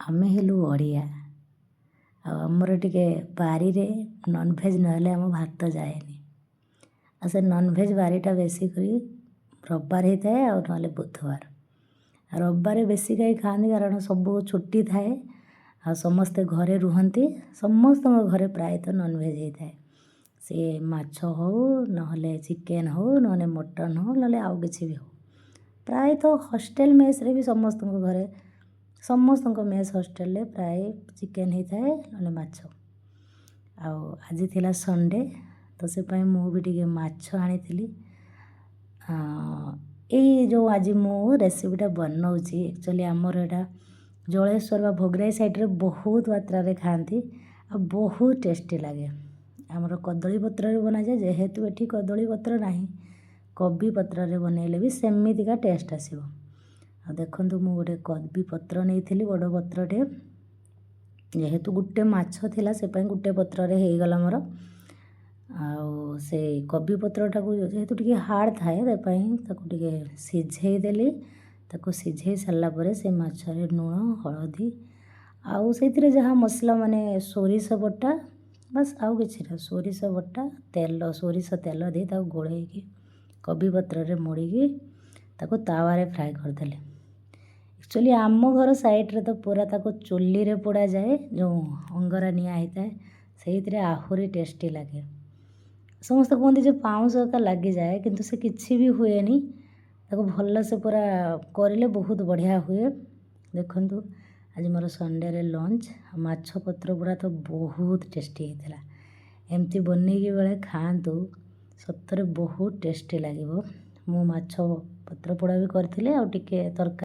ଆମେ ହେଲୁ ଓଡ଼ିଆ ଆଉ ଆମର ଟିକେ ବାରିରେ ନନଭେଜ୍ ନହେଲେ ଆମ ଭାତ ଯାଏନି। ଆଉ ସେ ନନଭେଜ୍ ବାରିଟା ବେଶୀ କରି ରବିବାର ହେଇଥାଏ ଆଉ ନହେଲେ ବୁଧବାର। ଆଉ ରବିବାର ବେଶୀ କାହିଁ ଖାଆନ୍ତି? କାରଣ ସବୁ ଛୁଟି ଥାଏ ଆଉ ସମସ୍ତେ ଘରେ ରୁହନ୍ତି। ସମସ୍ତଙ୍କ ଘରେ ପ୍ରାୟତଃ ନନଭେଜ୍ ହେଇଥାଏ। ସିଏ ମାଛ ହଉ, ନହେଲେ ଚିକେନ୍ ହଉ, ନହେଲେ ମଟନ୍ ହଉ, ନହେଲେ ଆଉ କିଛି ବି ହଉ। ପ୍ରାୟତଃ ହଷ୍ଟେଲ୍ ମେସ୍ରେ ବି ସମସ୍ତଙ୍କ ଘରେ, ସମସ୍ତଙ୍କ ମେସ୍ ହଷ୍ଟେଲରେ ପ୍ରାୟ ଚିକେନ୍ ହେଇଥାଏ ନହେଲେ ମାଛ। ଆଉ ଆଜି ଥିଲା ସଣ୍ଡେ, ତ ସେ ପାଇଁ ମୁଁ ବି ଟିକେ ମାଛ ଆଣିଥିଲି। ଏଇ ଯେଉଁ ଆଜି ମୁଁ ରେସିପିଟା ବନଉଛି, ଆକ୍ଚୁଆଲି ଆମର ଏଇଟା ଜଳେଶ୍ୱର ବା ଭୋଗରାଇ ସାଇଡ଼୍ରେ ବହୁତ ମାତ୍ରାରେ ଖାଆନ୍ତି ଆଉ ବହୁତ ଟେଷ୍ଟି ଲାଗେ। ଆମର କଦଳୀ ପତ୍ରରେ ବନାଯାଏ। ଯେହେତୁ ଏଠି କଦଳୀ ପତ୍ର ନାହିଁ, କୋବି ପତ୍ରରେ ବନେଇଲେ ବି ସେମିତିକା ଟେଷ୍ଟ ଆସିବ। ଆଉ ଦେଖନ୍ତୁ, ମୁଁ ଗୋଟେ କୋବି ପତ୍ର ନେଇଥିଲି, ବଡ଼ ପତ୍ରଟେ। ଯେହେତୁ ଗୋଟେ ମାଛ ଥିଲା, ସେ ପାଇଁ ଗୋଟେ ପତ୍ରରେ ହେଇଗଲା ମୋର। ଆଉ ସେ କୋବି ପତ୍ରଟାକୁ ଯେହେତୁ ଟିକେ ହାର୍ଡ଼ ଥାଏ, ତା ପାଇଁ ତାକୁ ଟିକେ ସିଝେଇ ଦେଲି। ତାକୁ ସିଝେଇ ସାରିଲା ପରେ ସେ ମାଛରେ ଲୁଣ, ହଳଦୀ ଆଉ ସେଇଥିରେ ଯାହା ମସଲା, ମାନେ ସୋରିଷ ବଟା, ବାସ୍, ଆଉ କିଛି ନା। ସୋରିଷ ବଟା, ତେଲ, ସୋରିଷ ତେଲ ଦେଇ ତାକୁ ଗୋଳେଇକି କୋବି ପତ୍ରରେ ମୋଡ଼ିକି ତାକୁ ତାୱାରେ ଫ୍ରାଏ କରିଦେଲି। ଆକ୍ଚୁଆଲି ଆମ ଘର ସାଇଡ଼୍ରେ ତ ପୁରା ତାକୁ ଚୁଲିରେ ପୋଡ଼ାଯାଏ, ଯେଉଁ ଅଙ୍ଗରା ନିଆଁ ହେଇଥାଏ, ସେଇଥିରେ ଆହୁରି ଟେଷ୍ଟି ଲାଗେ। ସମସ୍ତେ କୁହନ୍ତି ଯେ ପାଉଁଶ ଏକା ଲାଗିଯାଏ, କିନ୍ତୁ ସେ କିଛି ବି ହୁଏନି। ତାକୁ ଭଲସେ ପୁରା କରିଲେ ବହୁତ ବଢ଼ିଆ ହୁଏ। ଦେଖନ୍ତୁ, ଆଜି ମୋର ସଣ୍ଡେରେ ଲଞ୍ଚ ମାଛ ପତ୍ର ପୋଡ଼ା ତ ବହୁତ ଟେଷ୍ଟି ହେଇଥିଲା। ଏମିତି ବନେଇକି ବେଳେ ଖାଆନ୍ତୁ, ସତରେ ବହୁତ ଟେଷ୍ଟି ଲାଗିବ। ମୁଁ ମାଛ ପତ୍ର ପୋଡ଼ା ବି କରିଥିଲି ଆଉ ଟିକେ ତରକାରୀ।